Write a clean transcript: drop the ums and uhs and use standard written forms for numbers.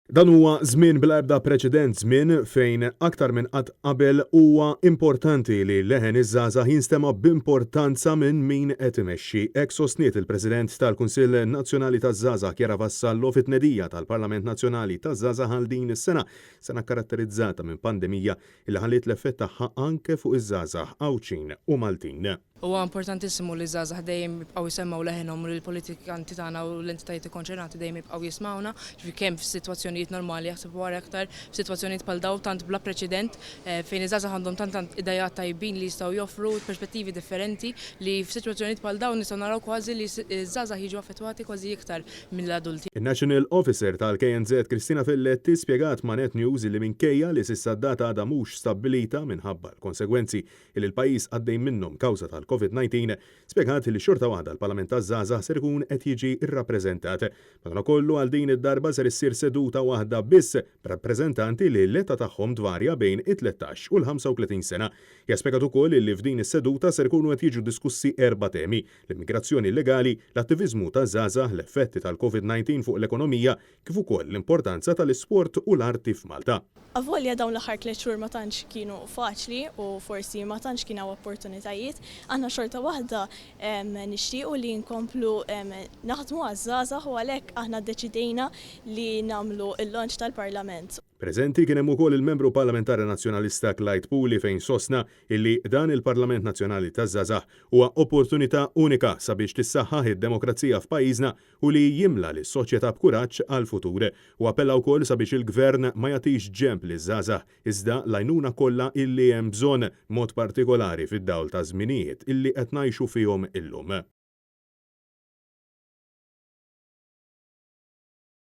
Dan huwa żmien bla ebda preċedent, żmien fejn aktar minn qatt qabel huwa importanti li leħen iż-żgħażagħ jinstema' b'importanza minn min qed imexxi. Hekk sostniet il-President tal-Kunsill Nazzjonali taż-Żgħażagħ Chiara Vassallo fit-tnedija tal-Parlament Nazzjonali taż-Żgħażagħ għal din is-sena, sena kkaratterizzata minn pandemija li ħalliet l-effett tagħha anke fuq iż-żgħażagħ Għawdxin u Maltin. Huwa importantissimu li ż-żgħażagħ dejjem jibqgħu jsemmgħu leħinhom u li l-politikanti tagħna u l-entitajiet ikkonċernati dejjem jibqgħu jismgħuna, ġifieri kemm f'sitwazzjonijiet normali jaħseb wara aktar f'sitwazzjonijiet bħal dawn tant bla preċedent fejn iż-żgħażagħ għandhom tant tant ideat tajbin li jistgħu joffru perspettivi differenti li f'sitwazzjonijiet bħal dawn nistgħu naraw kważi li ż-żgħażagħ jiġu affettwati kważi iktar mill-adulti. In-National Officer tal-KNZ Kristina Filletti spjegat ma' Net News li minkejja li s'issa d-data għadha mhux stabbilita minħabba l-konsegwenzi li l-pajjiż għaddej minnhom kawża tal-Covid 19, spjegat li xorta waħda l-Parlament taż-Żgħażagħ ser ikun qed jiġi rrappreżentat. Madankollu għal din id-darba ser issir seduta waħda biss b'rappreżentanti li l-età tagħhom tvarja bejn it-13 u l-35 sena. Hija spjegat ukoll li f'din is-seduta ser ikunu qed jiġu diskussi erba' temi, l-immigrazzjoni illegali, l-attiviżmu taż-żgħażagħ, l-effetti tal-Covid 19 fuq l-ekonomija, kif ukoll l-importanza tal-isport u l-arti f'Malta. Avolja dawn l-aħħar tlett xhur ma tantx kienu faċli u forsi ma tantx kien hawn opportunitajiet, aħna xorta waħda nixtiequ li nkomplu naħdmu għaż-żgħażagħ u għalhekk aħna ddeċidejna li nagħmlu l-launch tal-Parlament. Preżenti kien hemm ukoll il-Membru Parlamentari Nazzjonalista Clyde Puli fejn sostna illi dan il-Parlament Nazzjonali taż-Żgħażagħ huwa opportunità unika sabiex tissaħħaħ id-demokrazija f'pajjiżna u li jimla lis-soċjetà b'kuraġġ għall-futur. Hu appella wkoll sabiex il-Gvern ma jagħtix ġenb liż-żgħażagħ iżda l-għajnuna kollha illi hemm bżonn, b'mod partikolari fid-dawl taż-żminijiet illi qed ngħixu fihom illum.